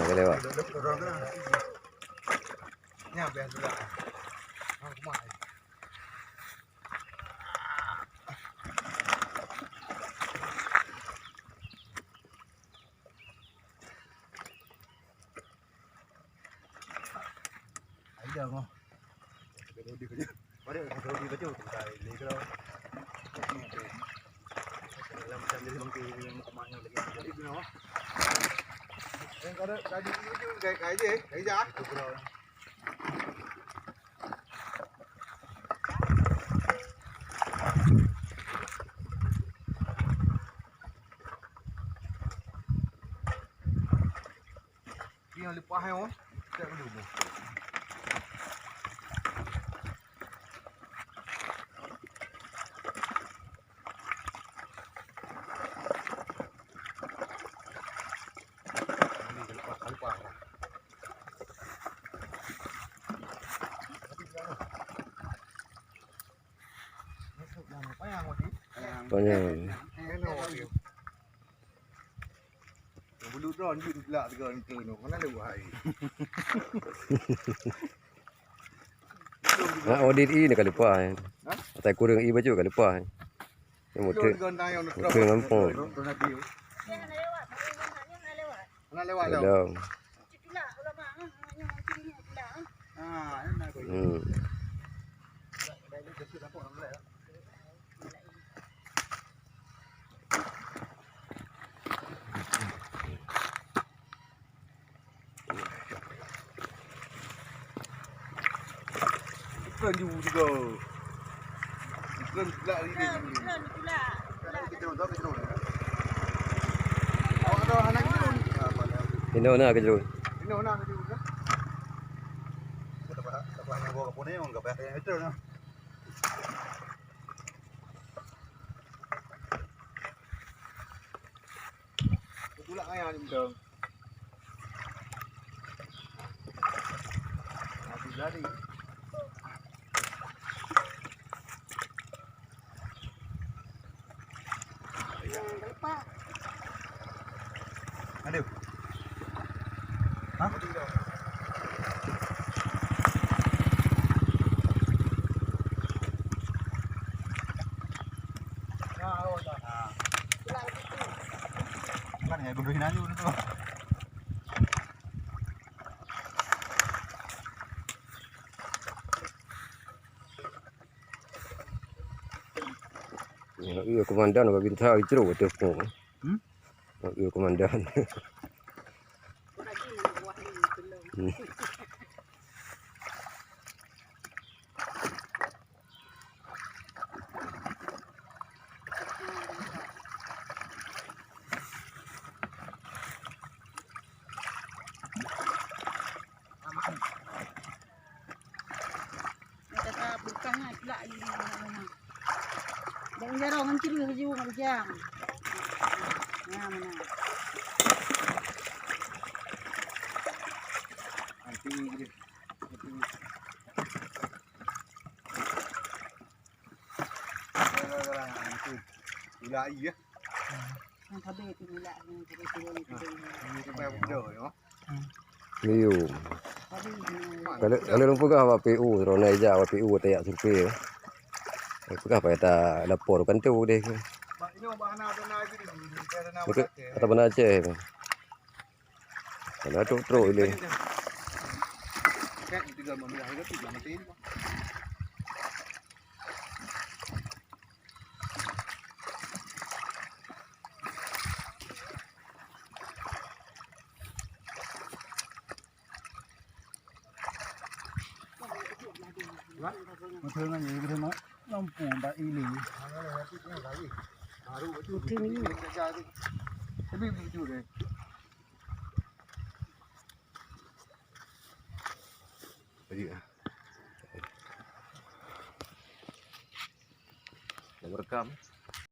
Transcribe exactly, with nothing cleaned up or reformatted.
Dah lewat. Nyang leupah nyoe, cek dulu. Ini leupah, leupah. Panyang. Bulu drone jeuet geulak tiga meter tu. Mana ada buah air? Nak audit i ni ka leupah. Ha? Atai kureueng i bacut ka leupah. Ni motor. Motor ngampo. Drone, drone lagi. Hana lewat dah. Hello. Hmm. Bukan ju juga. Bukan pula ini. Bukan, bukan pula. Awak dah hana kejut. Inoe na kejut. Inoe na kejut. Tak payah, tak payah bawa ke pun ni, orang tak payah betul nah. Tulak ayah ni betul. Habis lari. Aduh. Ha? Kan ya, guru hinanya tu. Ya, iya, komandan bagi entah itu betul. Hmm? Ya, iya, komandan. Hmm. Kata bukan nak pula ini. Jangan jarang nanti dia laju macam. Nah, mana? Nanti dia. Gula air ya. Yang tadi tu gula, yang tadi tu, yang tadi tu. Ini sampai apa dah ya? Liu. Kalau, kalau lôn peugah bak P U, droeneuh jak bak P U tajak survei. Peugah payah ta lapor kan tu deh. Mak, ini ubah anak, anak lagi ni. Ata bana Aceh. Kalau trok-trok ileh. Betul kan, jadi kita nak lampu tak ileh. Betul ni. Tapi betul deh. Lagi ah. Dah merekam.